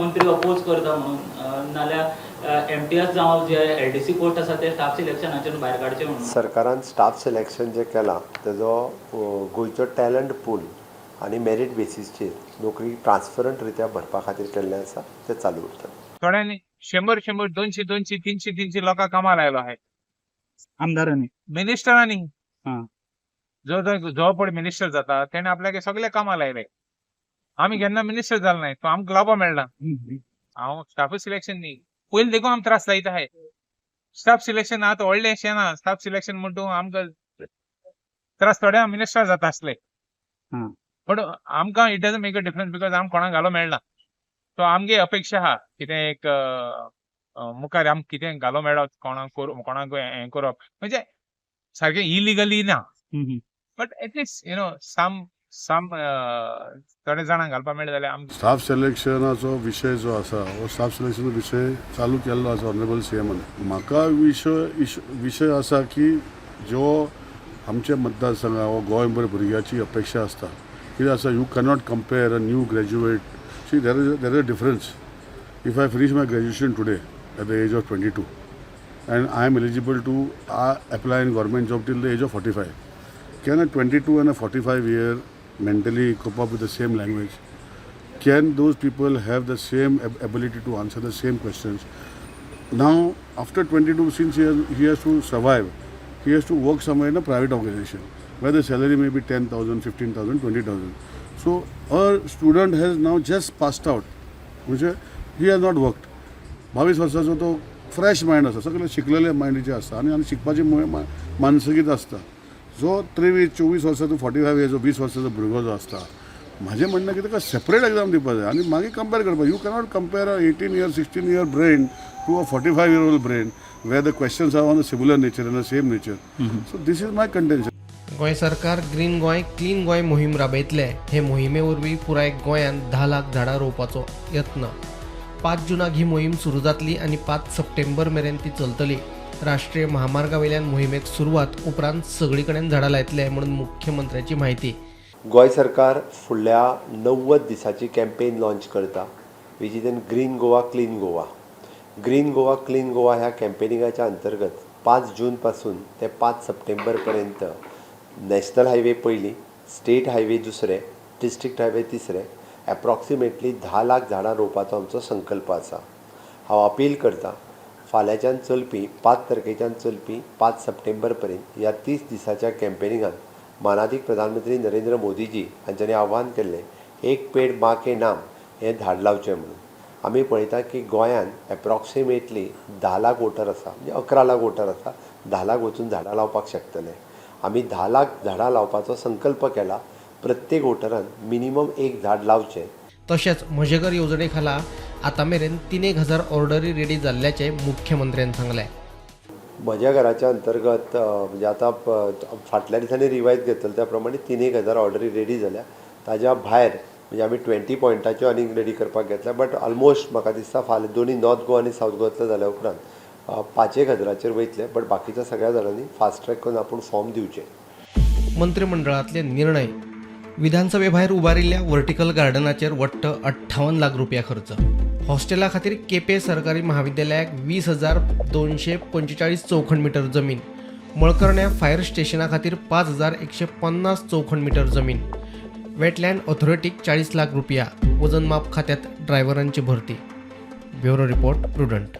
मंत्री अपोज करता म्हणून, नाल्यार एमटीएस जावं जे एलडीसी पोस्ट आसा ते स्टाफ सिलेक्शनाच्यान भायर काडचे म्हणून. सरकारान स्टाफ सिलेक्शन जें केलां तेजो गोंयचो टॅलंट पूल आनी मेरीट बेसीसचेर नोकरी ट्रान्सपरंट रित्या भरपा खातीर केल्लें आसा, तें चालू उरतलें. थोड्यांनी 100 100, 200 200, 300 300 लोकांक कामाक लायलो आहाय. आमदारांनी? मिनिस्टरांनी. जो जो जो पळय मिनिस्टर जाता तेणे आपल्याक सगळे कामां लायले. आमी केन्ना मिनिस्टर जाले नाय, तो आमकां लावपा मेळना. हांव स्टाफ सिलेक्शन न्ही, पयलीं देखून आम त्रास जायत आहाय. स्टाफ सिलेक्शन आतां व्हडलें अशें ना. स्टाफ सिलेक्शन म्हणटू आमकां त्रास थोड्या मिनिस्टर जाता आसले. बट आमकां it doesn't make a difference because आमकां कोणाक घालो मेळना. सो आमगे अपेक्षा आहा कितें एक मुखार आमकां कितें घालो मेळत कोणाक करूं, कोणाक हें करप म्हणजे सारकें इलिगली ना, but at least some थोडे जाणांक घालपाक मेळ्ळें जाल्यार आमकां. स्टाफ सिलेक्शनाचो विशय जो आसा, हो स्टाफ सिलेक्शनाचो विशय चालू केल्लो आसा ऑनरेबल सीएमान. म्हाका विशय आसा की जो आमच्या मतदारसंघा वा गोंयभर भुरग्याची अपेक्षा आसता, कितें आसा, you cannot compare a new graduate. See, there is a difference. If I finish my graduation today at the age of 22 and I am eligible to apply in government job till the age of 45. Can a 22 and a 45 year mentally cope up with the same language? Can those people have the same ability to answer the same questions? Now, after 22, since he has to survive, he has to work somewhere in a private organization where the salary may be 10,000, 15,000, 20,000. So, a student has now just passed out, म्हणजे he has not worked. 22 वर्साचो तो fresh mind आसा, सगळे शिकलेले मायंडीचे आसता आनी आनी शिकपाची मानसिकीत आसता. जो 23 24 वर्साचो, 45 इयर्स, 20 वर्साचो भुरगो जो आसता, म्हाजें म्हणणें की ताका सेपरेट एग्जाम दिवपा जाय आनी मागीर कंपेर करपाक. You cannot compare a 18 year, 16 year brain to a 45 year old brain where the questions are on a similar nature and a same nature. So this is my contention. Goa सरकार green Goa clean Goa मोहीम राबयतले. हे मोहिमे वरवीं पुराय गोंयांत 10 लाख झाडां रोवपाचो यत्न. 5 जुनाक ही मोहीम सुरू जातली आनी 5 सप्टेंबर मेरेन ती चलतली. राष्ट्रीय महामार्गा वयल्यान मोहिमेक सुरवात, उपरांत सगळी कडेन झाडां लायतले म्हणून मुख्यमंत्र्याची म्हायती. गोंय सरकार फुडल्या 90 दिसाची कॅम्पेन लॉन्च करता, which is an Green Goa Clean Goa. Green Goa clean Goa ह्या कॅम्पेनिंगाच्या अंतर्गत 5 जून पासून ते 5 सप्टेंबर पर्यंत नॅशनल हायवे पयली, स्टेट हायवे दुसरे, डिस्ट्रिक्ट हायवे तिसरे, एप्रॉक्सिमेटली 10 लाख झाडां रोवपाचो आमचो संकल्प आसा. हांव अपील करता, फाल्यांच्यान चलपी, 5 तारखेच्यान चलपी 5 सप्टेंबर पर्यंत ह्या 30 दिसाच्या कॅम्पेनिंगान मानादीक प्रधानमंत्री नरेंद्र मोदीजी हांच्यांनी आव्हान केल्लें, "एक पेड माँ के नाम", हें झाड लावचें म्हणून. आमी पळयता की गोंयान एप्रॉक्सिमेटली 10 लाख वोटर आसा, म्हणजे 11 लाख वोटर आसा. 10 लाख वचून झाडां लावपाक शकतले. आमी 10 लाख झाडां लावपाचो संकल्प केला. प्रत्येक वोटरान मिनिमम एक झाड लावचें. तशेंच म्हजें घर येवजणे खाला आतां मेरेन तीन एक हजार ऑर्डरी रेडी जाल्ल्याचें मुख्यमंत्र्यान सांगलें. म्हज्या घराच्या अंतर्गत म्हणजे आतां फाटल्या दिसांनी रिवायज घेतलो त्या प्रमाणे तीन एक हजार ऑर्डरी रेडी जाल्या. ताज्या भायर म्हणजे आमी 20 पॉयंटाच्यो आनीक रेडी करपाक घेतल्या, बट ऑलमोस्ट म्हाका दिसता फाल्यां दोनी नॉर्थ गोवा आनी सावथ गोवांतले जाल्या उपरांत पांच एक हजाराचेर वयतले. बट बाकीच्या सगळ्या जाणांनी फास्ट ट्रॅक करून आपूण फॉर्म दिवचे. मंत्रिमंडळातले निर्णय. विधानसभे भायर उबारिल्ल्या व्हर्टिकल गार्डनाचेर वट्ट 58 लाख रुपया खर्च. हॉस्टेला खातीर केपें सरकारी महाविद्यालयाक 20,245 चौखण मीटर जमीन. मळकर्ण्या फायर स्टेशना खातीर 5150 चौखण मीटर जमीन. वेटलँड ऑथॉरिटीक 40 लाख रुपया. वजन माप खात्यात ड्रायव्हरांची भरती. Bureau report, prudent.